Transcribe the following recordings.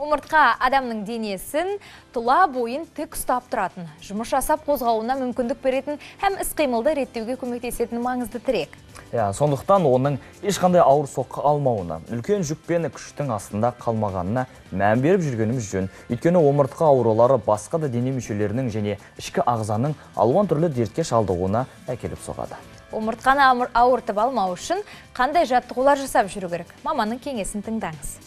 Омыртқа адамның денесін, тұла бойын тік ұстап тұратын, жұмыс жасап қозғалуына мүмкіндік беретін һәм іс-қимылды реттеуге көмектесетін маңызды тірек. Сондықтан оның ешқандай ауыр соққы алмауына, үлкен жүк пен күштің астында қалмағанына мән беріп жүргеніміз жөн. Өйткені омыртқа аурулары басқа да дене мүшелерінің және ішкі ағзаның алуан түрлі дертке шалдығуына әкеліп соғады. Омыртқаны ауыртып алмау үшін қандай жаттығулар жасап жүру керек? Маманның кеңесін тыңдаңыз.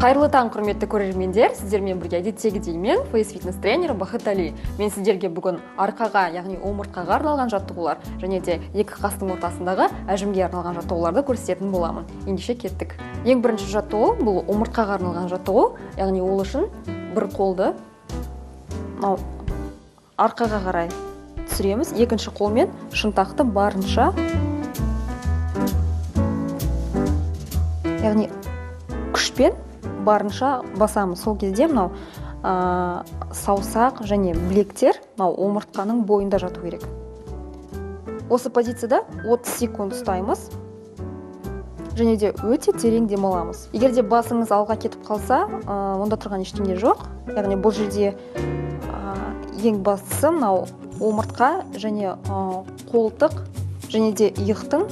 Қайырлы таң, құрметті көрермендер, сіздермен бірге әдеттегідей мен, фейс фитнес тренері Бақыт Али. Мен сіздерге бүгін арқаға, яғни омыртқаға арналған жаттығулар және де екі қастың ортасындағы әжімге арналған жаттығуларды көрсететін боламын. Ендеше кеттік. Ең бірінші жаттығу бұл омыртқаға арналған жаттығу, яғни ол үшін бір қолды мынау арқаға қарай түсіреміз, екінші қолмен шынтақты барынша, яғни күшпен барынша басамыз. Сол кезде мынау саусақ және білектер мынау омыртқаның бойында жату керек. Осы позицияда 30 секунд ұстаймыз және де өте терең демаламыз. Егер де басыңыз алға кетіп қалса, онда тұрған ештеңе жоқ. Яғни бұл жерде ең бастысы мынау омыртқа және қолтық және де иықтың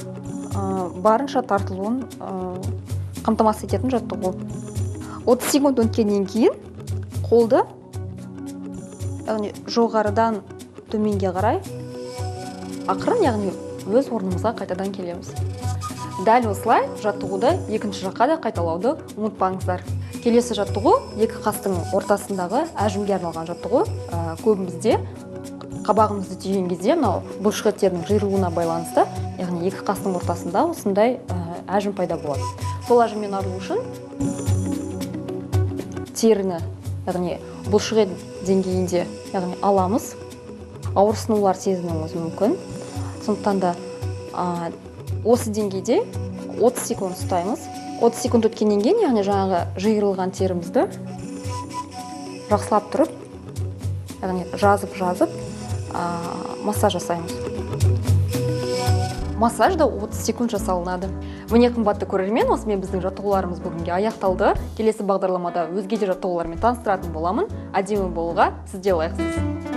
барынша тартылуын қамтамасыз ететін жаттығу. 30 секунд өткеннен кейін қолды, яғни жоғарыдан төменге қарай ақырын, яғни өз орнымызға қайтадан келеміз. Дәл осылай жаттығуды екінші жаққа да қайталауды ұмытпаңыздар. Келесі жаттығу екі қастың ортасындағы әжімге арналған жаттығу. Көбімізде қабағымызды түйген кезде мынау бұлшықеттердің жиырылуына байланысты, яғни екі қастың ортасында осындай әжім пайда болады. Сол әжімнен арылу үшін теріні, яғни бұлшықет деңгейінде, яғни аламыз. Ауырсынулар сезінуіңіз мүмкін. Сондықтан да осы деңгейде 30 секунд ұстаймыз. 30 секунд өткеннен кейін, яғни жаңағы жиырылған терімізді жақсылап тұрып, яғни жазып-жазып, массаж жасаймыз. Массаж да 30 секунд жасалынады. Міне, қымбатты көрермен, осымен біздің жаттығуларымыз бүгінге аяқталды. Келесі бағдарламада өзге де жаттығулармен таныстыратын боламын. Әдемі болуға сіз де лайықсыз.